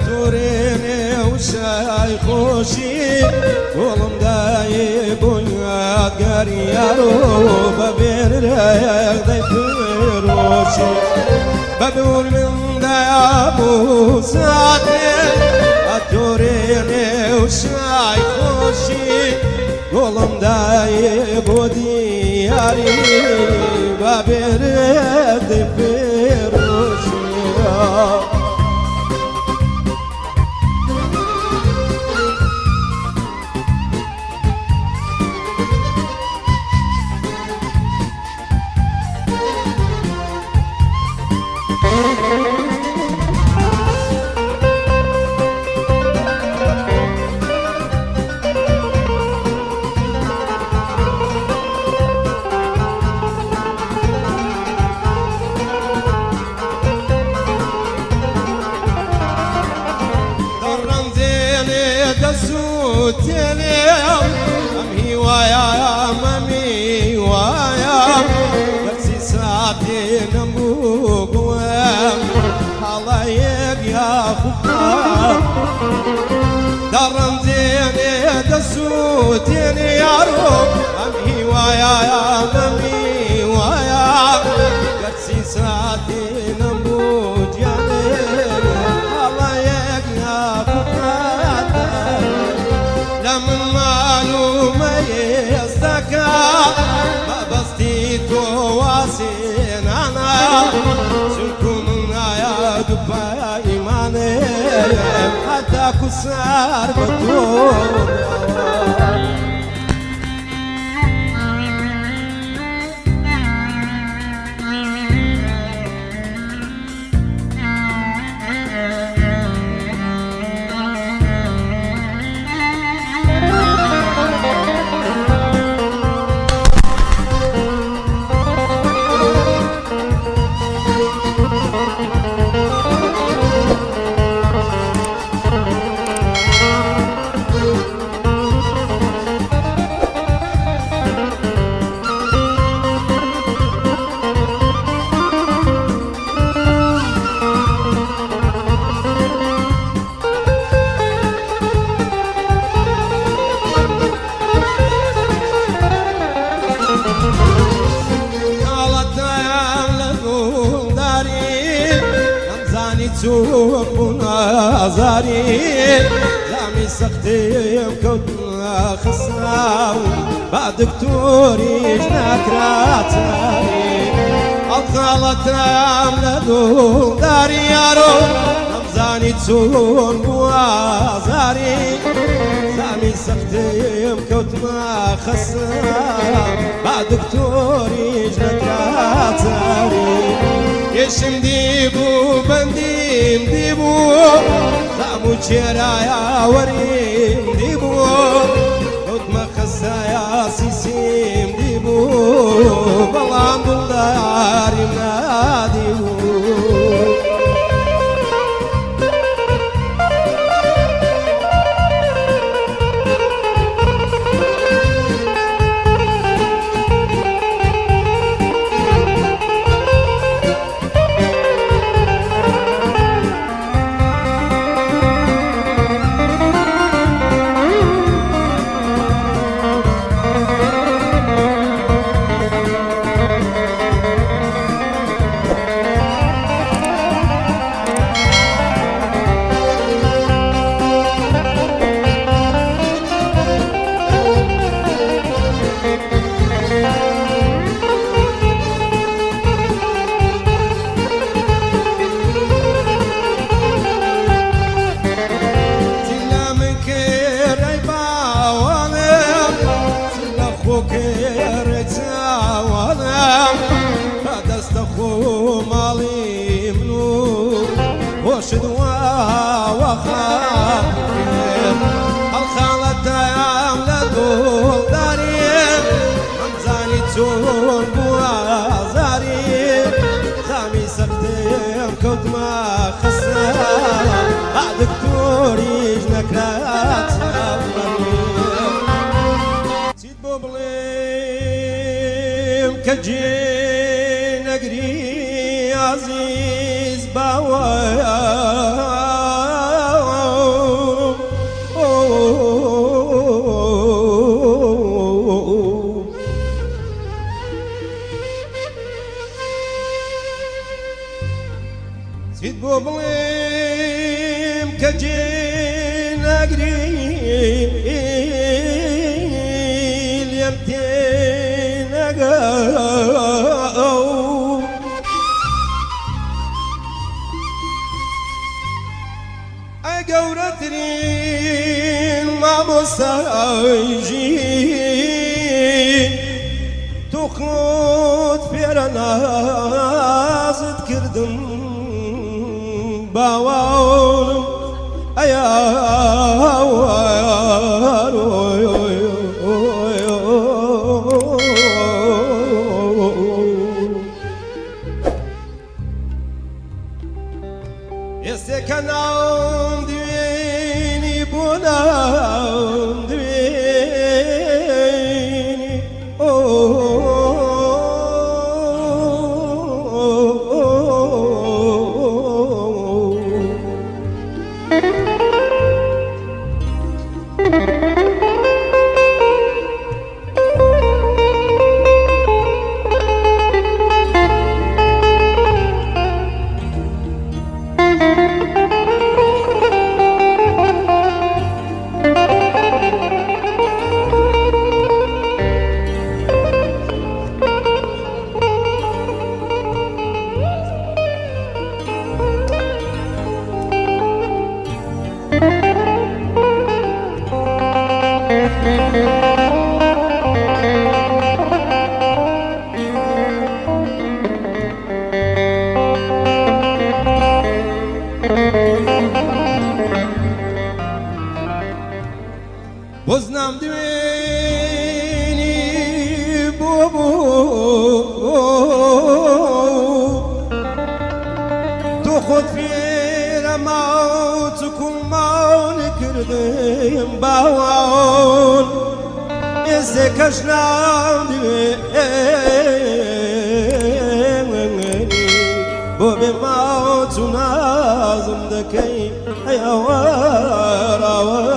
ئەتۆرێنێ و شای خۆشی گوڵم دایێ بۆ یادگاری یارۆ بە بێنرێک دەی فرۆشی بە دوور من دایابوو ساتێ ئەتۆرێنێ و شای خۆشی گوڵم دایێ بۆ دیاری بە بێنرێک دەی فرۆشی. دەڕەنجێنێ دەسووتێنێ ئەم هیوایە مەمی وایە گەرچی ساتێ نەمبوو بڵێم حاڵەیەک یاخودا دەڕەنجێنێ دەسووتێنێ یارۆ ئەم هیوایە مەمی وایە گەرچی ساتێ نەمبوو گیانێ حاڵەیەک یاخودا لە من معلومە ئێستاکە مەبەستی تۆ وازێنانە چونکو من نایە دووپایمانێ هەتاکو سار بە تۆ. حاڵەتیان لە دڵداری نەمزانی چۆن بوو نازاری زامی سەختیم کەوت خساو با دکتۆریش ناکراتاری ئەڵخاڵەتیان لە دڵداری یارۆ نەمزانی چۆن بوو ئازاری زامی سەختیم کەوتمە خەسا با دکتۆریش نەکراتاری یەشم دیبوو بەندیم دیبوو زام و چێرایە وەریم دیبوو کەوتمە خەسایە سیسیم دیبوو بەڵام دڵداریم نادیبوو. چ لە من کێرەی باوانم چ لە خۆ کێرەی چاوانم بە دەستە خۆ ماڵی من و خۆشت واوە خاکم هەڵخاڵەتایام لە دڵداری نەمزانی چۆن بوو ئازاری زامی سەختم کەوتمە خەسە با دکتۆریش نەکرا چاوەڕێ. چیت بۆ بڵێم کە جێ نەگری ئازیز باوە. کە جێ ناگری لێم تێ نەگا ئەی گەورەترین مامۆستای ژین، تۆ خۆت فێرە نازت کردم باوانم ئەیاوار. ئێستێ کە ناوم دوێنی بۆ ناوم دوێنی ئۆ. بۆزنام دوێنی بۆ بوو تۆ خۆت فێرە ماوت کوڵمان کردم باوان، ئێستێ کەش نام دوێنی بۆ بێ ماوت و نازم دەکەی ئەیاوەراوە.